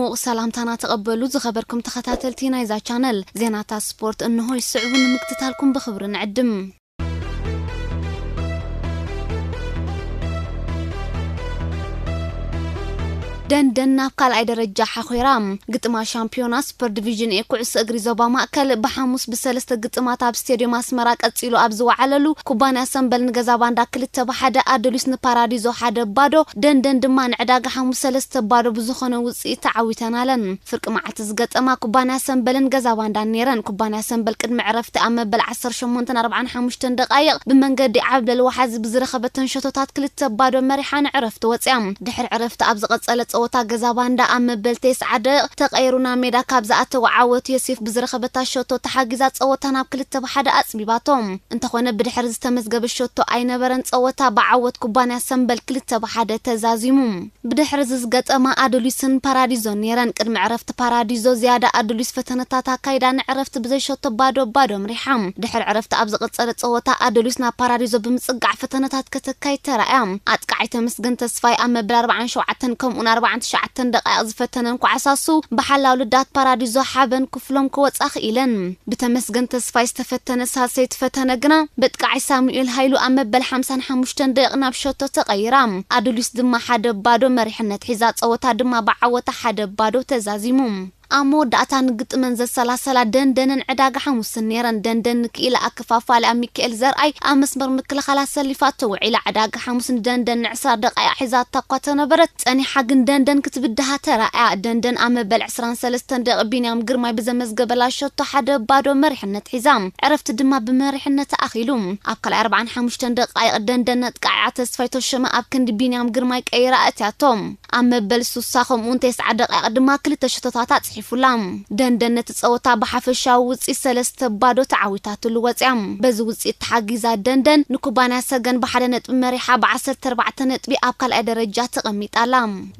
ሙቕ ሰላምታና ተቐበሉ ዝኸበርኩም ተኸታተልቲ ናይዛ ቻነል። ዜናታት ስፖርት እንሆ ይስዕቡ ንምክትታልኩም ብኽብሪ ንዕድም። ደንደን ናብ ካልኣይ ደረጃ ሓኾራ። ግጥማ ሻምፒዮና ሱፐር ዲቪዥን ኤ ኩዕሶ እግሪ ዞባ ማእከል ብሓሙስ ብሰለስተ ግጥማት ኣብ ስቴድዮም ኣስመራ ቀጺሉ ኣብ ዝወዓለሉ፣ ኩባንያ ሰምበል ንገዛ ባንዳ ክልተ ብሓደ፣ ኣደሉስ ንፓራዲዞ ሓደ ባዶ፣ ደንደን ድማ ንዕዳጋ ሓሙስ ሰለስተ ባዶ ብዝኾነ ውጽኢት ተዓዊተናለን። ፍርቂ መዓልቲ ዝገጠማ ኩባንያ ሰምበልን ገዛ ባንዳን ነይረን። ኩባንያ ሰምበል ቅድሚ ዕረፍቲ ኣብ መበል ዓሰርተ ሸሞንተን ኣርባዓን ሓሙሽተን ደቃይቕ ብመንገዲ ዓብለል ወሓዚ ብዝረኸበተን ሸቶታት ክልተ ባዶ መሪሓ ንዕረፍቲ ወጽያ። ድሕሪ ዕረፍቲ ኣብ ዝቐጸለ ጸወታ ገዛ ባንዳ ኣብ መበል ተስዓ ደቂቕ ተቐይሩ ናብ ሜዳ ካብ ዝኣተወ ዓወት ዮሴፍ ብዝረኸበታ ሸቶ ተሓጊዛ ጸወታ ናብ ክልተ ብሓደ ኣጽቢባቶ። እንተኾነ ብድሕሪ ዝተመዝገበ ሸቶ ኣይነበረን። ጸወታ ብዓወት ኩባንያ ሰምበል ክልተ ብሓደ ተዛዚሙ። ብድሕሪ እዚ ዝገጠማ ኣደሊስን ፓራዲዞን ነይረን። ቅድሚ ዕረፍቲ ፓራዲዞ ዝያዳ ኣደሊስ ፈተነታት ኣካይዳ ንዕረፍቲ ብዘይሸቶ ባዶ ባዶ ምሪሓ። ድሕሪ ዕረፍቲ ኣብ ዝቐጸለ ጸወታ ኣደሊስ ናብ ፓራዲዞ ብምጽጋዕ ፈተነታት ከተካይድ ተራእያ። ኣጥቃዓይ ተመስገን ተስፋይ ኣብ መበል ኣርባዓን ሸውዓተን ከምኡን ኣርባዓን ትሽዓተን ደቃይቕ ዝፈተነን ኳዕሳሱ ብሓላው ልዳት ፓራዲዞ ሓበን ክፍሎም ክወጻ ክኢለን። ብተመስገን ተስፋይ ዝተፈተነ ሳልሰይቲ ፈተነ ግና በጥቃዓይ ሳሙኤል ሃይሉ ኣብ መበል ሓምሳን ሓሙሽተን ደቂቕ ናብ ሸቶ ተቐይራ። ኣዱሊስ ድማ ሓደ ባዶ መሪሕነት ሒዛ፣ ጸወታ ድማ ብዓወታ ሓደ ባዶ ተዛዚሙ። ኣብ መወዳእታ ንግጥመን ዘሰላሰላ ደንደንን ዕዳጋ ሓሙስን ነይረን። ደንደን ንክኢላ ኣከፋፋሊ ኣብ ሚካኤል ዘርኣይ ኣብ መስመር ምክልኻል ኣሰሊፋቶ ውዒላ። ዕዳጋ ሓሙስ ንደንደን ንዕስራ ደቃይቕ ሒዛታ እኳ ተነበረት፣ ጸኒሓ ግን ደንደን ክትብድሃ ተራእያ። ደንደን ኣብ መበል ዕስራን ሰለስተን ደቂቕ ቢንያም ግርማይ ብዘመዝገበላ ሸቶ ሓደ ባዶ መሪሕነት ሒዛ። ዕረፍቲ ድማ ብመሪሕነት ኣኺሉ። ኣብ ካልኣይ ኣርባዓን ሓሙሽተን ደቃይቕ ደንደን ነጥቃዓ ተስፋይ ተሾመ ኣብ ክንዲ ቢንያም ግርማይ ቀይራ ኣእትያቶ። ኣብ መበል ሱሳ ከምኡውን ተስዓ ደቂቕ ድማ ክልተ ሸቶታት ኣጽሒፉላ። ደንደን ነቲ ጸወታ ብሓፈሻዊ ውጽኢት ሰለስተ ባዶ ተዓዊታትሉ ወጽያ። በዚ ውጽኢት ተሓጊዛ ደንደን ንኩባንያ ሰገን ብሓደ ነጥቢ መሪሓ ብዓሰርተ ኣርባዕተ ነጥቢ ኣብ ካልኣይ ደረጃ ተቐሚጣ ኣላ።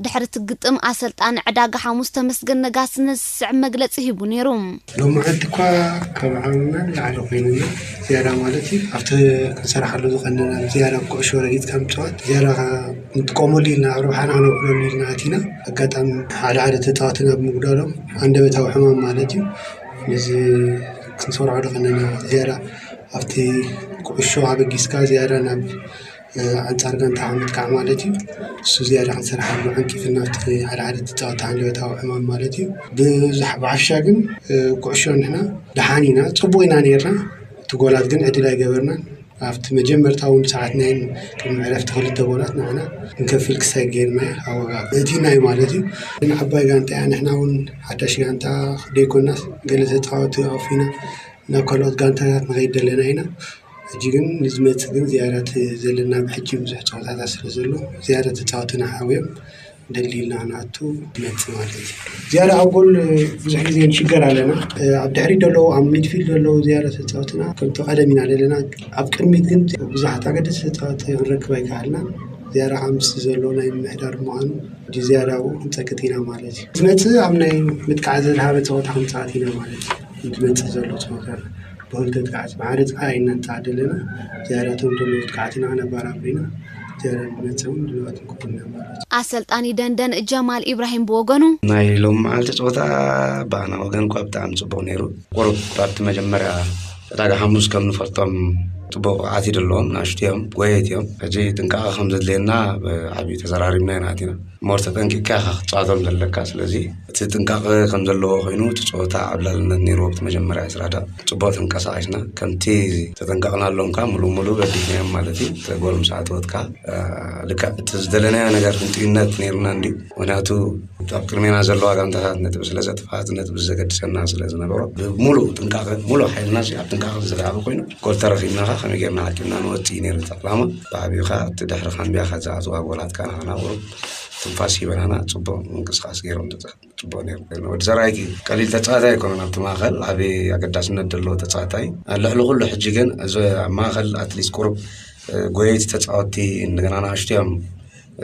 ድሕሪ እቲ ግጥም ኣሰልጣኒ ዕዳጋ ሓሙስ ተመስገን ነጋሲ ነዚ ዝስዕብ መግለጺ ሂቡ ነይሩ። ሎማዓንቲ እኳ ካብ ዓቕምና ንላዕሊ ኮይንና ዝያዳ ማለት እዩ። ኣብቲ ክንሰርሓሉ ዝቐነና ዝያዳ ኩዕሾ ረጊጽካ ምጽዋት ዝያዳ ንጥቀመሉ ኢልና ኣብ ረብሓና ክነውዕለሉ ኢልና ኣቲና ኣጋጣሚ ሓደ ሓደ ተጻወትና ብምጉዳሎም ኣንደበታዊ ሕማም ማለት እዩ። ነዚ ክንሰርሖ ዝቐነና ዝያዳ ኣብቲ ኩዕሾ ኣበጊስካ ዝያዳ ናብ ኣንጻር ጋንታ ምጥቃዕ ማለት እዩ። እሱ ዝያዳ ክንሰርሓሉ ዓንቂፍና ኣብቲ ሓደ ሓደ ተጻወትቲ ኣንደበታዊ ሕማም ማለት እዩ። ብዙሕ ብዓፍሻ ግን ኩዕሾ ንሕና ደሓን ኢና፣ ጽቡቕ ኢና ነይርና። እቲ ጎላት ግን ዕድል ኣይገበርናን። ኣብቲ መጀመርታ እውን ሰዓት ናይ ቅድሚ ዕረፍቲ ክልተ ጎላት ንሕና ክንከፍል ክሳይ ገይርና ኣወጋ እቲ ናይ ማለት እዩ። ግን ዓባይ ጋንታ እያ። ንሕና እውን ሓዳሽ ጋንታ ደይኮናስ ገለ ተጻወቲ ኣውፊና ናብ ካልኦት ጋንታታት ንኸይድ ዘለና ኢና። ሕጂ ግን ንዝመጽእ ግን ዝያዳ እቲ ዘለና ብሕጂ ብዙሕ ጸወታታት ስለ ዘሎ ዝያዳ ተጻወትና ሓውዮም ደልዲልና ንኣቱ ይመጽእ ማለት እዩ። ዝያዳ ኣብ ጎል ብዙሕ ግዜ ንሽገር ኣለና። ኣብ ድሕሪት ዘለዉ፣ ኣብ ሚድፊልድ ዘለዉ ዝያዳ ተጻወትና ከምቲ ቀደም ኢና ዘለና። ኣብ ቅድሚት ግን ብዙሓት ኣገደስቲ ተጻወቲ ክንረክብ ኣይከኣልና። ዝያዳ ከዓ ምስቲ ዘሎ ናይ ምምሕዳር ምዃኑ ሕጂ ዝያዳ ኣብኡ ክንጸቅጥ ኢና ማለት እዩ። ዝመጽእ ኣብ ናይ ምጥቃዕ ዘድሃበ ጸወታ ክንጻወት ኢና ማለት እዩ። ዝመጽእ ዘሎ ጸወታ ብክልተ ጥቃዓት ብሓደ ጥቃ ኣይነንጻ ዘለና። ዝያዳ እቶም ዘለዉ ጥቃዓት ኢና ክነባራብር ኢና። ዝያዳ ንመጽእ እውን ድልዋት ንክውን ኢና ማለት እዩ። ኣሰልጣኒ ደንደን ጀማል ኢብራሂም ብወገኑ፣ ናይ ሎም መዓልቲ ጸወታ ብኣና ወገን እኳ ብጣዕሚ ጽቡቕ ነይሩ። ቁሩብ ኣብቲ መጀመርያ ዕዳጋ ሓሙስ ከም ንፈልጦም ጽቡቕ ኣትዩ ኣለዎም፣ ንኣሽቱ እዮም፣ ጎየት እዮም። ሕጂ ጥንቃቐ ከም ዘድልየና ብዓብዩ ተዘራሪብና ኢና ኣቲና። ሞር ተጠንቂቕካ ኢኻ ክትጻወቶም ዘለካ። ስለዚ እቲ ጥንቃቐ ከም ዘለዎ ኮይኑ፣ እቲ ጸወታ ዓብላልነት ነይርዎ። ኣብቲ መጀመርያ ዕስራ ደቂቕ ጽቡቕ ተንቀሳቒስና፣ ከምቲ ተጠንቀቕናሎም ከኣ ምሉእ ምሉእ በዲህናዮም ማለት እዩ። እቲ ጎል ምስ ኣተወት ከኣ፣ እ፣ ልክዕ እቲ ዝደለናዮ ነገር ክንጥዩነት ነይሩና እንድዩ። ምኽንያቱ ኣብ ቅድሜና ዘለዋ ጋንታታት ነጥቢ ስለ ዘጥፍኣት፣ ነጥቢ ዘገድሰና ስለ ዝነበሮ፣ ብምሉእ ጥንቃቐ፣ ምሉእ ሓይልና ኣብ ጥንቃቐ ዝተላዕለ ኮይኑ፣ ጎል ተረኺብና ከኣ ከመይ ጌርና ዓቂብና ንወጽእ እዩ ነይሩ እቲ ዕላማ። ብዓብዩ ከኣ እቲ ድሕሪ ካምብያ ከኣ ዝኣትዋ ጎላት ከኣ ንዓና ቁሩብ ትንፋስ ሂበናና፣ ጽቡቕ ምንቅስቓስ ገይሮም ተጻ-፣ ጽቡቕ ነይሩ። ወዲ ዘርኣይ ቀሊል ተጻዋታይ ኣይኮነን፣ ኣብቲ ማእከል ዓቢ ኣገዳስነት ዘለዎ ተጻዋታይ። ኣብ ልዕሊ ኩሉ ሕጂ ግን እዚ ኣብ ማእከል ኣትሊስት ቁሩብ፣ እ፣ ጎየይቲ ተጻወትቲ እንደገና ንኣሽቱ እዮም።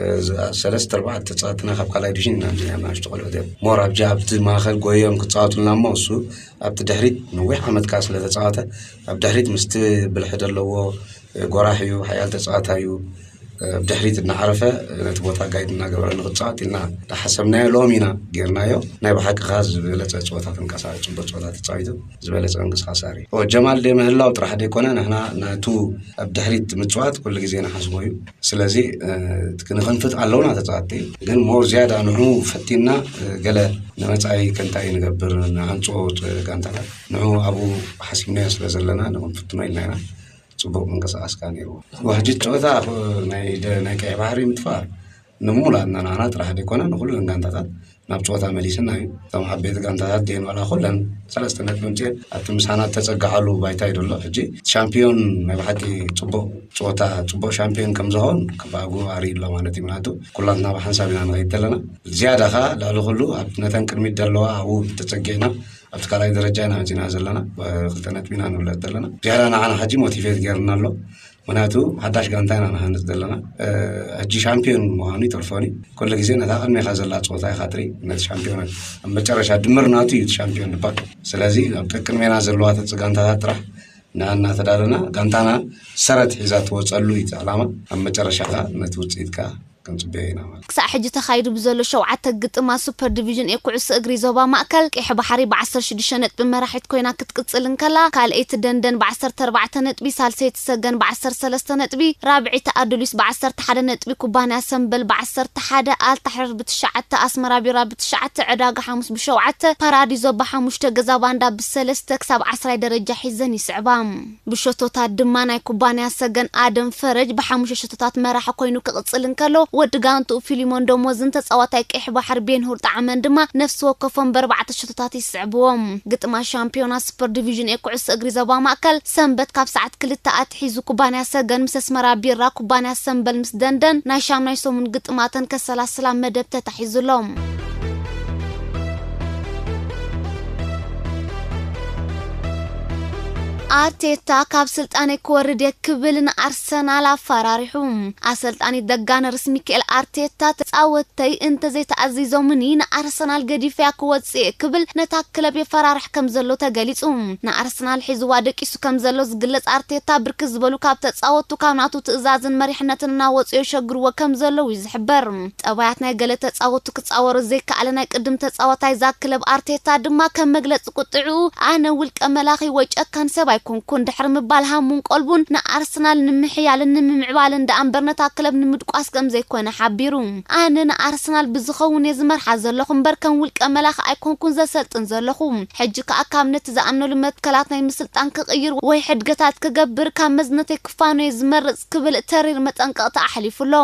እ፣ ዝ-፣ ሰለስተ ኣርባዕተ ተጻወትና ካብ ካልኣይ ዲቪዥን ኢና እንዲና ንኣሽቱ ቆልዑት እዮም። ሞር ኣብጂ ኣብቲ ማእከል ጎዮም ክጻወቱልና እሞ እሱ ኣብቲ ድሕሪት ነዊሕ ዓመት ከኣ ስለ ተጻወተ ኣብ ድሕሪት ምስቲ ብልሒ ዘለዎ፣ እ፣ ጎራሕ እዩ፣ ሓያል ተጻዋታይ እዩ። ብድሕሪት እናዓረፈ ነቲ ቦታ ጋይድ እናገበረ ንክፃወት ኢልና እንዳሓሰብናዮ ሎም ኢና ጌርናዮ። ናይ ብሓቂ ከዓ ዝበለፀ ፀወታ ተንቀሳቀስ፣ ፅቡቅ ፀወታ ተፃዊቱ ዝበለፀ ምንቅስቃስ ኣርኢ። ጀማል ደይ ምህላው ጥራሕ ደይኮነ ንሕና ነቱ ኣብ ድሕሪት ምፅዋት ኩሉ ግዜ ንሓስቦ እዩ። ስለዚ ንክንፍት ኣለውና ተፃወትቲ፣ ግን ሞር ዝያዳ ንሑ ፈቲና ገለ ንመፃኢ ከንታይ ንገብር ንዓንፅኦ ጋንታታት ንዑ ኣብኡ ሓሲብናዮ ስለ ዘለና ንክንፍትኖ ኢልና ኢና። ፅቡቅ ምንቅስቃስ ከዓ ነይርዎ። ዋሕጂ ጨወታ ናይ ቀይ ባሕሪ ምጥፋእ ንሙላትና ንዓና ጥራሕ ዘይኮነ ንኩለን ጋንታታት ናብ ጨወታ መሊስና እዩ። እቶም ዓበይቲ ጋንታታት ደን ዋላ ኩለን ሰለስተ ነጥቢ ምፅኤን ኣብቲ ምሳና ተፀጋዓሉ ባይታ እዩ ዘሎ። ሕጂ ሻምፒዮን ናይ ብሓቂ ፅቡቅ ጨወታ፣ ፅቡቅ ሻምፒዮን ከም ዝኸውን ክባጉ ኣርኢ ኣሎ ማለት እዩ። ምክንያቱ ኩላትና ብሓንሳብ ኢና ንኸይድ ዘለና። ዝያዳ ከዓ ልዕሊ ኩሉ ኣብ ነተን ቅድሚት ዘለዋ ኣብኡ ተፀጊዕና ኣብቲ ካልኣይ ደረጃ ኢና መፂና ዘለና። ክልተ ነጥቢ ኢና ንብለጥ ዘለና። ዝያዳ ንዓና ሕጂ ሞቲቬት ገይርና ኣሎ። ምክንያቱ ሓዳሽ ጋንታ ኢና ንሃንፅ ዘለና። ሕጂ ሻምፒዮን ምዃኑ ይተርፎኒ። ኩሉ ግዜ ነታ ቅድሜኻ ዘላ ፀወታ ኢኻ ትርኢ። ነቲ ሻምፒዮን ኣብ መጨረሻ ድምር ናቱ እዩ እቲ ሻምፒዮን ድባል። ስለዚ ኣብ ቅድሜና ዘለዋ ተፅ ጋንታታት ጥራሕ ንኣና ተዳለና ጋንታና ሰረት ሒዛ ትወፀሉ እዩ እቲ ዕላማ። ኣብ መጨረሻ ከዓ ነቲ ውፅኢት ከዓ ክንፅበዮ ኢና ማለት። ክሳዕ ሕጂ ተኻይዱ ብዘሎ ሸውዓተ ግጥማት ሱፐር ዲቪዥን ኤ ኩዕሶ እግሪ ዞባ ማእከል ቀይሕ ባሕሪ ብ ዓሰርተ ሽዱሽተ ነጥቢ መራሒት ኮይና ክትቅጽል እንከላ፣ ካልኣይቲ ደንደን ብ ዓሰርተ ኣርባዕተ ነጥቢ፣ ሳልሰይቲ ሰገን ብ ዓሰርተ ሰለስተ ነጥቢ፣ ራብዐይቲ ኣዱሊስ ብ ዓሰርተ ሓደ ነጥቢ፣ ኩባንያ ሰምበል ብ ዓሰርተ ሓደ፣ ኣልታሕሪር ብ ትሽዓተ፣ ኣስመራ ቢራ ብ ትሽዓተ፣ ዕዳጋ ሓሙስ ብ ሸውዓተ፣ ፓራዲዞ ብ ሓሙሽተ፣ ገዛ ባንዳ ብ ሰለስተ ክሳብ ዓስራይ ደረጃ ሒዘን ይስዕባ። ብሸቶታት ድማ ናይ ኩባንያ ሰገን ኣደም ፈረጅ ብሓሙሽተ ሸቶታት መራሒ ኮይኑ ክቕጽል እንከሎ፣ ወዲ ጋንትኡ ፊሊሞን ደሞዝን ተጻዋታይ ቀይሕ ባሕሪ ቤንሁር ጣዕመን ድማ ነፍሲ ወከፎም ብኣርባዕተ ሸቶታት ይስዕብዎም። ግጥማት ሻምፒዮና ሱፐር ዲቪዥን ኤ ኩዕሶ እግሪ ዞባ ማእከል ሰንበት ካብ ሰዓት ክልተ ኣትሒዙ ኩባንያ ሰገን ምስ ኣስመራ ቢራ፣ ኩባንያ ሰንበል ምስ ደንደን ናይ ሻምናይ ሰሙን ግጥማተን ከሰላስላ መደብ ተታሒዙሎም። ኣርቴታ ካብ ስልጣነይ ክወርድ እየ ክብል ንኣርሰናል ኣፈራሪሑ። ኣሰልጣኒ ደጋን ርስ ሚካኤል ኣርቴታ፣ ተጻወተይ እንተዘይተኣዚዞምኒ ንኣርሰናል ገዲፈያ ክወጽእ እየ ክብል ነታ ክለብ የፈራርሕ ከም ዘሎ ተገሊጹ። ንኣርሰናል ሒዝዋ ደቂሱ ከም ዘሎ ዝግለጽ ኣርቴታ፣ ብርክት ዝበሉ ካብ ተጻወቱ ካብ ናቱ ትእዛዝን መሪሕነትን እናወጹ የሸግርዎ ከም ዘለዉ እዩ ዝሕበር። ጠባያት ናይ ገለ ተጻወቱ ክጻወሮ ዘይከኣለ ናይ ቅድም ተጻዋታይ እዛ ክለብ ኣርቴታ ድማ ከም መግለጺ ቁጥዕኡ፣ ኣነ ውልቀ መላኺ ወይ ጨካን ሰብ ኣይኮንኩን ድሕሪ ምባል ሃሙን ቀልቡን ንኣርሰናል ንምሕያልን ንምምዕባልን ደኣ እምበር ነታ ክለብ ንምድቋስ ከም ዘይኮነ ሓቢሩ። ኣነ ንኣርሰናል ብዝኸውን እየ ዝመርሓ ዘለኹ እምበር ከም ውልቀ መላኺ ኣይኮንኩን ዘሰልጥን ዘለኹ። ሕጂ ከኣ ካብ ነቲ ዝኣምነሉ መትከላት ናይ ምስልጣን ክቕይር ወይ ሕድገታት ክገብር ካብ መዝነተይ ክፋኖ እየ ዝመርጽ ክብል ተሪር መጠንቀቕታ ኣሕሊፉ ኣሎ።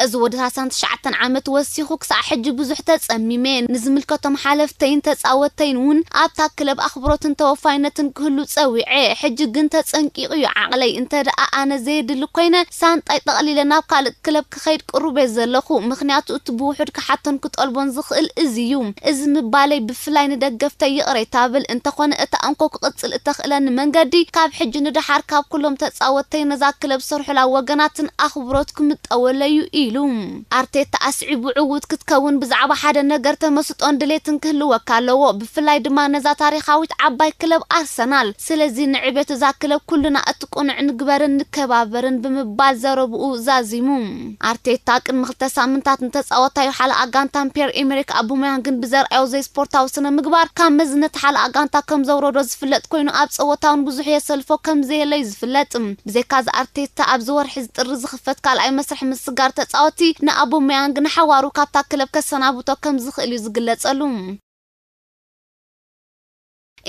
እዚ ወዲ ሰላሳን ትሽዓተን ዓመት ወሲኹ ክሳዕ ሕጂ ብዙሕ ተጸሚመ። ንዝምልከቶም ሓለፍተይን ተጻወተይን እውን ኣብታ ክለብ ኣኽብሮትን ተወፋይነትን ክህሉ ጸዊዐ። ሕጂ ግን ተጸንቂቑ እዩ ዓቕለይ። እንተ ደኣ ኣነ ዘየድሊ ኮይነ ሳንጣይ ጠቕሊለ ናብ ካልእ ክለብ ክኸይድ ቅሩብ እየ ዘለኹ። ምኽንያቱ እቲ ብውሑድ ክሓቶን ክጠልቦን ዝኽእል እዚ እዩ። እዚ ምባለይ ብፍላይ ንደገፍተይ ይቕሬታ ብል። እንተኾነ እታ እንኮ ክቕጽል እተኽእለኒ መንገዲ ካብ ሕጂ ንደሓር ካብ ኩሎም ተጻወተይ ነዛ ክለብ ዝሰርሑላ ወገናትን ኣኽብሮት ክምጠወለዩ ኢሉ። ኣርቴታ ኣስዒቡ ዕዉት ክትከውን ብዛዕባ ሓደ ነገር ተመስጦን ድሌትን ክህልወካ ኣለዎ፣ ብፍላይ ድማ ነዛ ታሪኻዊት ዓባይ ክለብ ኣርሰናል። ስለዚ ንዕቤት እዛ ክለብ ኩልና እቲ ቅኑዕ ንግበርን ንከባበርን ብምባል ዘረብኡ ዛዚሙ። ኣርቴታ ቅድሚ ክልተ ሳምንታት ንተጻወታዩ ሓለቓ ጋንታን ፒየር ኤመሪክ ኣቡመያንግን ብዘርኣዮ ዘይስፖርታዊ ስነ ምግባር ካብ መዝነት ሓለቓ ጋንታ ከም ዘውረዶ ዝፍለጥ ኮይኑ ኣብ ጸወታ እውን ብዙሕ የሰልፎ ከም ዘየለዩ ዝፍለጥ። ብዘይካዚ ኣርቴታ ኣብዚ ወርሒ ጥሪ ዝኽፈት ካልኣይ መስርሕ ምስጋር ተጻወቲ ንኣቡመያንግ ንሓዋሩ ካብታ ክለብ ከሰናብቶ ከም ዝኽእል እዩ ዝግለጸሉ።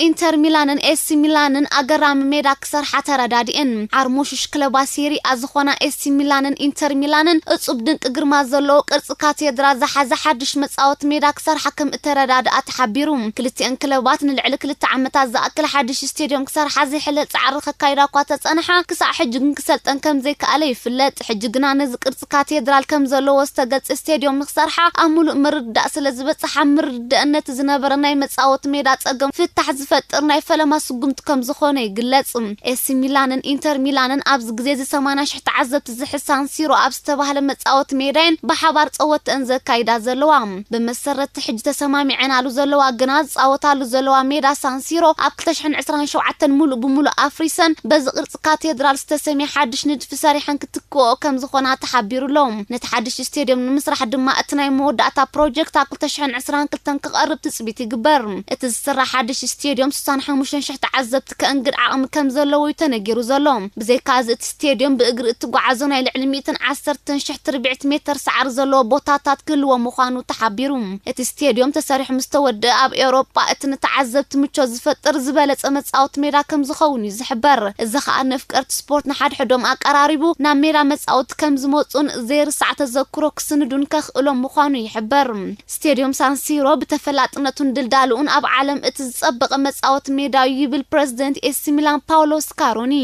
ኢንተር ሚላንን ኤሲ ሚላንን ኣገራሚ ሜዳ ክሰርሓ ተረዳዲኤን። ዓርሞሽሽ ክለባት ሴሪ ኣ ዝኾና ኤሲ ሚላንን ኢንተር ሚላንን እጹብ ድንቂ ግርማ ዘለዎ ቅርጺ ካቴድራል ዝሓዘ ሓድሽ መጻወቲ ሜዳ ክሰርሓ ከም እተረዳድኣ ተሓቢሩ። ክልቲኤን ክለባት ንልዕሊ ክልተ ዓመታት ዝኣክል ሓድሽ ስቴድዮም ክሰርሓ ዘይሕለል ጻዕሪ ከካይዳ እኳ ተጸንሓ፣ ክሳዕ ሕጂ ግን ክሰልጠን ከም ዘይከኣለ ይፍለጥ። ሕጂ ግና ነዚ ቅርጺ ካቴድራል ከም ዘለዎ ዝተገልጸ ስቴድዮም ንክሰርሓ ኣብ ምሉእ ምርድዳእ ስለ ዝበጽሓ፣ ምርድእነት ዝነበረ ናይ መጻወቲ ሜዳ ጸገም ፍታሕ ዝፈጥር ናይ ፈለማ ስጉምቲ ከም ዝኾነ ይግለጽ። ኤሲ ሚላንን ኢንተር ሚላንን ኣብዚ ግዜ እዚ ሰማንያ ሽሕ ተዓዘብቲ ዝሕዝ ሳንሲሮ ኣብ ዝተባህለ መጻወቲ ሜዳየን ብሓባር ጸወተን ዘካይዳ ዘለዋ። ብመሰረት ሕጂ ተሰማሚዐናሉ ዘለዋ ግና ዝጻወታሉ ዘለዋ ሜዳ ሳንሲሮ ኣብ ክልተ ሽሕን ዕስራን ሸውዓተን ሙሉእ ብሙሉእ ኣፍሪሰን በዚ ቅርጺ ካቴድራል ዝተሰምየ ሓድሽ ንድፊ ሰሪሐን ክትክኦ ከም ዝኾና ተሓቢሩ ኣሎ። ነቲ ሓድሽ ስቴድዮም ንምስራሕ ድማ እቲ ናይ መወዳእታ ፕሮጀክት ኣብ ክልተ ሽሕን ዕስራን ክልተን ክቐርብ ትጽቢት ይግበር። እቲ ዝስራሕ ሓድሽ ስቴድዮም ስሳን ሓሙሽተን ሽሕ ተዓዘብቲ ከእንግድ ዓቕሚ ከም ዘለዎ እዩ ተነጊሩ ዘሎ። ብዘይካ እዚ እቲ ስቴድዮም ብእግሪ እትጓዓዞ ናይ ልዕሊ ሚእትን ዓሰርተን ሽሕ ትርብዒት ሜተር ሳዕሪ ዘለዎ ቦታታት ክህልዎ ምዃኑ ተሓቢሩ። እቲ ስቴድዮም ተሰሪሑ ምስ ተወደአ ኣብ ኤውሮጳ እቲ ንተዓዘብቲ ምቾት ዝፈጥር ዝበለጸ መጻወቲ ሜዳ ከም ዝኸውን እዩ ዝሕበር። እዚ ኸኣ ነፍቀርቲ ስፖርት ንሓድሕዶም ኣቀራሪቡ ናብ ሜዳ መጻወቲ ከም ዝመጹን ዘይርሳዕ ተዘክሮ ክስንዱን ከኽእሎም ምዃኑ ይሕበር። ስቴድዮም ሳንሲሮ ብተፈላጥነቱን ድልዳልኡን ኣብ ዓለም እቲ ዝጸበቐ መጻወቲ ሜዳ እዩ ይብል ፕረዚደንት ኤሲ ሚላን ፓውሎ ስካሮኒ።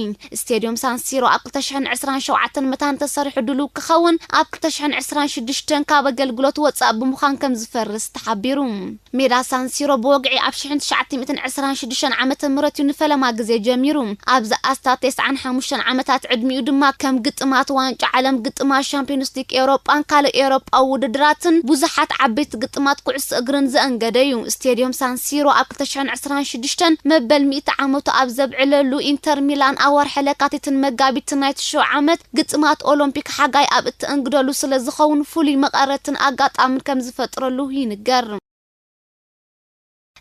ስቴድዮም ሳንሲሮ ኣብ ክልተ ሽሕን ዕስራን ሸውዓተን መታን ተሰሪሑ ድሉው ክኸውን ኣብ ክልተ ሽሕን ዕስራን ሽዱሽተን ካብ ኣገልግሎት ወጻእ ብምዃን ከም ዝፈርስ ተሓቢሩ። ሜዳ ሳንሲሮ ብወግዒ ኣብ ሽሕን ትሽዓተ ሚእትን ዕስራን ሽዱሽተን ዓመተ ምህረት እዩ ንፈለማ ግዜ ጀሚሩ። ኣብዚ ኣስታት ተስዓን ሓሙሽተን ዓመታት ዕድሚኡ ድማ ከም ግጥማት ዋንጫ ዓለም፣ ግጥማት ሻምፒዮንስ ሊግ ኤውሮጳን ካልእ ኤውሮጳዊ ውድድራትን ብዙሓት ዓበይቲ ግጥማት ኩዕሶ እግርን ዘእንገደ እዩ። ስቴድዮም ሳንሲሮ ኣብ ክልተ ሽሕን ዕስራን ሽዱሽተን መበል ሚእቲ ዓመቱ ኣብ ዘብዕለሉ፣ ኢንተር ሚላን ኣብ ወርሒ ለካቲትን መጋቢትን ናይ ትሽዑ ዓመት ግጥማት ኦሎምፒክ ሓጋይ ኣብ እተእንግደሉ ስለ ዝኸውን ፍሉይ መቐረትን ኣጋጣምን ከም ዝፈጥረሉ ይንገር።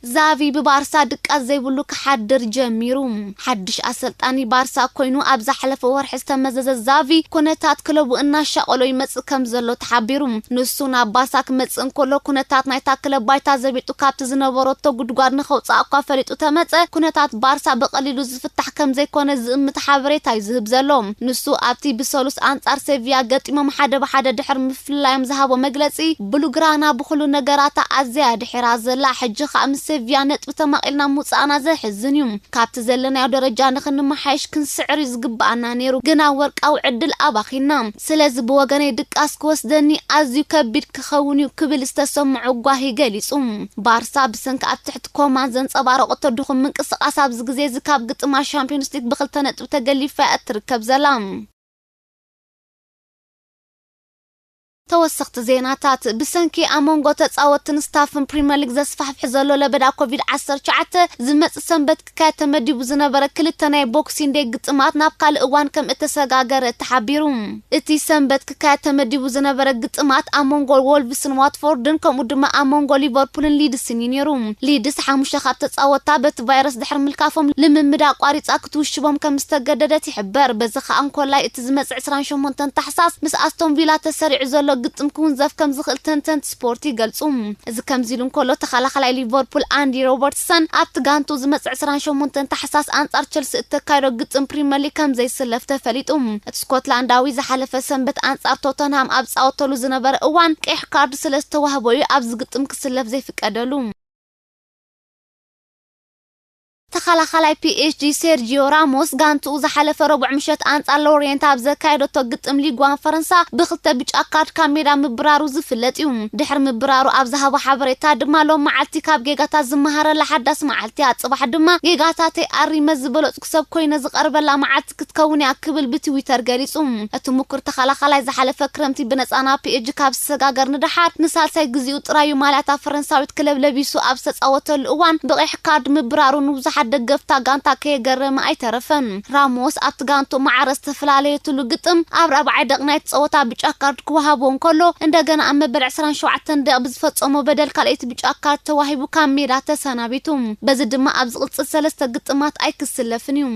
ዛቪ ብባርሳ ድቃስ ዘይብሉ ክሓድር ጀሚሩ። ሓድሽ ኣሰልጣኒ ባርሳ ኮይኑ ኣብ ዝሓለፈ ወርሒ ዝተመዘዘ ዛቪ፣ ኩነታት ክለቡ እናሻቐሎ ይመጽእ ከም ዘሎ ተሓቢሩ። ንሱ ናብ ባርሳ ክመጽእ እንከሎ፣ ኩነታት ናይታ ክለብ ባይታ ዘቢጡ ካብቲ ዝነበረቶ ጉድጓድ ንኸውጽኣ እኳ ፈሊጡ ተመጸ፣ ኩነታት ባርሳ ብቐሊሉ ዝፍታሕ ከም ዘይኮነ ዝእምት ሓበሬታ እዩ ዝህብ ዘሎ። ንሱ ኣብቲ ብሰሉስ ኣንጻር ሴቪያ ገጢሞም ሓደ ብሓደ ድሕሪ ምፍልላዮም ዝሃቦ መግለጺ፣ ብሉግራና ብኹሉ ነገራታ ኣዝያ ድሒራ ዘላ፣ ሕጂ ኸኣ ምስ ሴቪያ ነጥቢ ተማቒልና ምውጻእና ዘሕዝን እዩ። ካብቲ ዘለናዮ ደረጃ ንኽንመሓየሽ ክንስዕር እዩ ዝግብኣና ነይሩ፣ ግና ወርቃዊ ዕድል ኣባኺና። ስለዚ ብወገነይ ድቃስ ክወስደኒ ኣዝዩ ከቢድ ክኸውን እዩ ክብል ዝተሰምዖ ጓሂ ገሊጹ። ባርሳ ብሰንኪ ኣብ ትሕቲ ኮማን ዘንጸባረቐቶ ድኹም ምንቅስቓስ ኣብዚ ግዜ እዚ ካብ ግጥማ ሻምፒዮንስ ሊግ ብኽልተ ነጥቢ ተገሊፋ እያ እትርከብ ዘላ። ተወሰኽቲ ዜናታት። ብሰንኪ ኣብ መንጎ ተጻወትትን ስታፍን ፕሪምየር ሊግ ዘስፋሕፍሕ ዘሎ ለበዳ ኮቪድ ዓሰርተ ትሽዓተ፣ ዝመጽእ ሰንበት ክካየድ ተመዲቡ ዝነበረ ክልተ ናይ ቦክሲንግ ዴይ ግጥማት ናብ ካልእ እዋን ከም እተሰጋገረ ተሓቢሩ። እቲ ሰንበት ክካየድ ተመዲቡ ዝነበረ ግጥማት ኣብ መንጎ ወልቭስን ዋትፎርድን ከምኡ ድማ ኣብ መንጎ ሊቨርፑልን ሊድስን እዩ ነይሩ። ሊድስ ሓሙሽተ ካብ ተጻወትታ በቲ ቫይረስ ድሕሪ ምልካፎም ልምምድ ኣቋሪጻ ክትውሽቦም ከም ዝተገደደት ይሕበር። በዚ ኸኣ እንኮላይ እቲ ዝመጽእ ዕስራን ሸሞንተን ታሕሳስ ምስ ኣስቶን ቪላ ተሰሪዑ ዘሎ ግጥም ክውንዘፍ ከም ዝኽእል ተንተንቲ ስፖርት ይገልጹ። እዚ ከምዚ ኢሉ እንከሎ፣ ተኸላኻላይ ሊቨርፑል ኣንዲ ሮበርትሰን ኣብቲ ጋንቱ ዝመጽእ ዕስራን ሸሞንተን ታሕሳስ ኣንጻር ቸልሲ እተካይዶ ግጥም ፕሪምየር ሊግ ከም ዘይስለፍ ተፈሊጡ። እቲ ስኮትላንዳዊ ዝሓለፈ ሰንበት ኣንጻር ቶተንሃም ኣብ ጻወተሉ ዝነበረ እዋን ቀይሕ ካርድ ስለ ዝተዋህቦ እዩ ኣብዚ ግጥም ክስለፍ ዘይፍቀደሉ። ተኸላኻላይ ፒ ኤስ ጂ ሴርጂዮ ራሞስ ጋንትኡ ዝሓለፈ ረቡዕ ምሸት ኣንጻር ሎሬንት ኣብ ዘካየደቶ ግጥም ሊግ ዋን ፈረንሳ ብኽልተ ብጫ ካርድ ካብ ሜዳ ምብራሩ ዝፍለጥ እዩ። ድሕሪ ምብራሩ ኣብ ዝሃቦ ሓበሬታ ድማ፣ ሎም መዓልቲ ካብ ጌጋታት ዝመሃረላ ሓዳስ መዓልቲ እያ። ጽባሕ ድማ ጌጋታተይ ኣሪመ ዝበለጽኩ ሰብ ኮይነ ዝቐርበላ መዓልቲ ክትከውን እያ ክብል ብትዊተር ገሊጹ። እቲ ምኩር ተኸላኻላይ ዝሓለፈ ክረምቲ ብነጻ ናብ ፒ ኤስ ጂ ካብ ዝሰጋገር ንደሓር ንሳልሳይ ግዜኡ ጥራዩ ማልያታ ፈረንሳዊት ክለብ ለቢሱ ኣብ ዝተጻወተሉ እዋን ብቐይሕ ካርድ ምብራሩ ንብዙሓት ደገፍታ ጋንታ ከየገረመ ኣይተረፈን። ራሞስ ኣብቲ ጋንቱ ማዕረ ዝተፈላለየትሉ ግጥም ኣብ ራብዓይ ደቕ ናይቲ ጸወታ ብጫ ካርድ ክወሃቦ እንከሎ፣ እንደገና ኣብ መበል ዕስራን ሸውዓተን ደቕ ብዝፈጸሞ በደል ካልኣይቲ ብጫ ካርድ ተዋሂቡ ካብ ሜዳ ተሰናቢቱ። በዚ ድማ ኣብ ዝቕጽል ሰለስተ ግጥማት ኣይክስለፍን እዩ።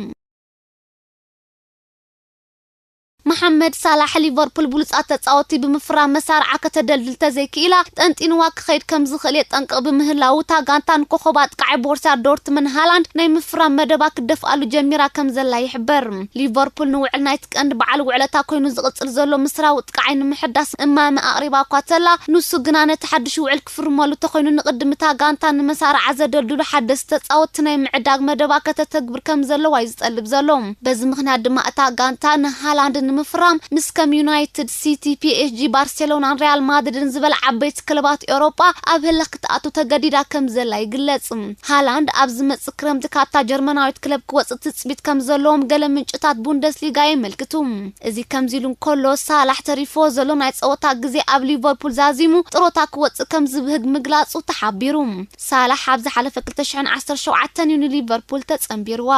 መሓመድ ሳላሕ፣ ሊቨርፑል ብሉጻት ተጻወትቲ ብምፍራም መሳርዓ ከተደልድል ተዘይክኢላ፣ ጠንጢንዋ ክኸይድ ከም ዝኽእል የጠንቅቕ ብምህላዉ፣ እታ ጋንታ ንኮኸብ ኣጥቃዓይ ቦርሲያ ዶርትመን ሃላንድ ናይ ምፍራም መደባ ክትደፍኣሉ ጀሚራ ከም ዘላ ይሕበር። ሊቨርፑል ንውዕል ናይቲ ቀንዲ በዓል ውዕለታ ኮይኑ ዝቕጽል ዘሎ ምስራዊ ኣጥቃዓይ ንምሕዳስ እማመ ኣቕሪባ እኳ ተላ፣ ንሱ ግና ነቲ ሓድሽ ውዕል ክፍርመሉ ተኾይኑ፣ ንቕድሚ እታ ጋንታ ንመሳርዓ ዘደልድሉ ሓደስቲ ተጻወትቲ ናይ ምዕዳግ መደባ ከተተግብር ከም ዘለዋ እዩ ዝጠልብ ዘሎ። በዚ ምኽንያት ድማ እታ ጋንታ ንሃላንድ ምፍራም፣ ምስ ከም ዩናይትድ፣ ሲቲ፣ ፒኤስጂ፣ ባርሴሎናን ሪያል ማድሪድን ዝበል ዓበይቲ ክለባት ኤውሮጳ ኣብ ህልኽ ክትኣቱ ተገዲዳ ከም ዘላ ይግለጽ። ሃላንድ ኣብ ዝመጽእ ክረምቲ ካብታ ጀርመናዊት ክለብ ክወጽእ ትጽቢት ከም ዘለዎም ገለ ምንጭታት ቡንደስሊጋ የመልክቱ። እዚ ከምዚ ኢሉ እንከሎ፣ ሳላሕ ተሪፎ ዘሎ ናይ ጸወታ ግዜ ኣብ ሊቨርፑል ዛዚሙ ጥሮታ ክወጽእ ከም ዝብህግ ምግላጹ ተሓቢሩ። ሳላሕ ኣብ ዝሓለፈ ክልተ ሽሕን ዓሰርተ ሸውዓተን እዩ ንሊቨርፑል ተጸንቢርዋ።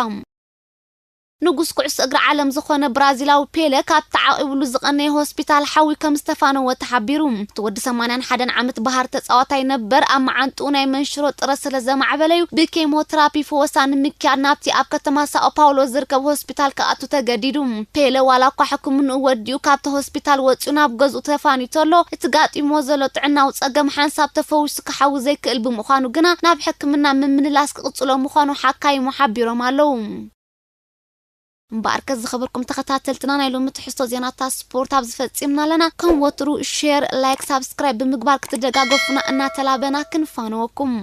ንጉስ ኩዕሶ እግሪ ዓለም ዝኾነ ብራዚላዊ ፔለ ካብ ተዓቒብሉ ዝቐነየ ሆስፒታል ሓዊ ከም ዝተፋነወ ተሓቢሩ። እቲ ወዲ ሰማንያን ሓደን ዓመት ባህር ተጻዋታይ ነበር ኣብ መዓንጥኡ ናይ መንሽሮ ጥረ ስለ ዘማዕበለዩ ብኬሞትራፒ ፈወሳ ንምክያድ ናብቲ ኣብ ከተማ ሳኦ ፓውሎ ዝርከብ ሆስፒታል ክኣቱ ተገዲዱ። ፔለ ዋላ እኳ ሕክምንኡ ወዲኡ ካብቲ ሆስፒታል ወጺኡ ናብ ገዝኡ ተፋንዩ ተሎ፣ እቲ ጋጢሞ ዘሎ ጥዕናዊ ጸገም ሓንሳብ ተፈዊሱ ክሓዊ ዘይክእል ብምዃኑ ግና ናብ ሕክምና ምምልላስ ክቕጽሎ ምዃኑ ሓካይሙ ሓቢሮም ኣለዉ። እምበኣርከ ዝኸበርኩም ተኸታተልትና ናይ ሎሚ ትሕዝቶ ዜናታት ስፖርት ኣብዚ ፈጺምና ኣለና። ከም ወትሩ ሼር፣ ላይክ፣ ሳብስክራይብ ብምግባር ክትደጋገፉና እናተላበና ክንፋነወኩም።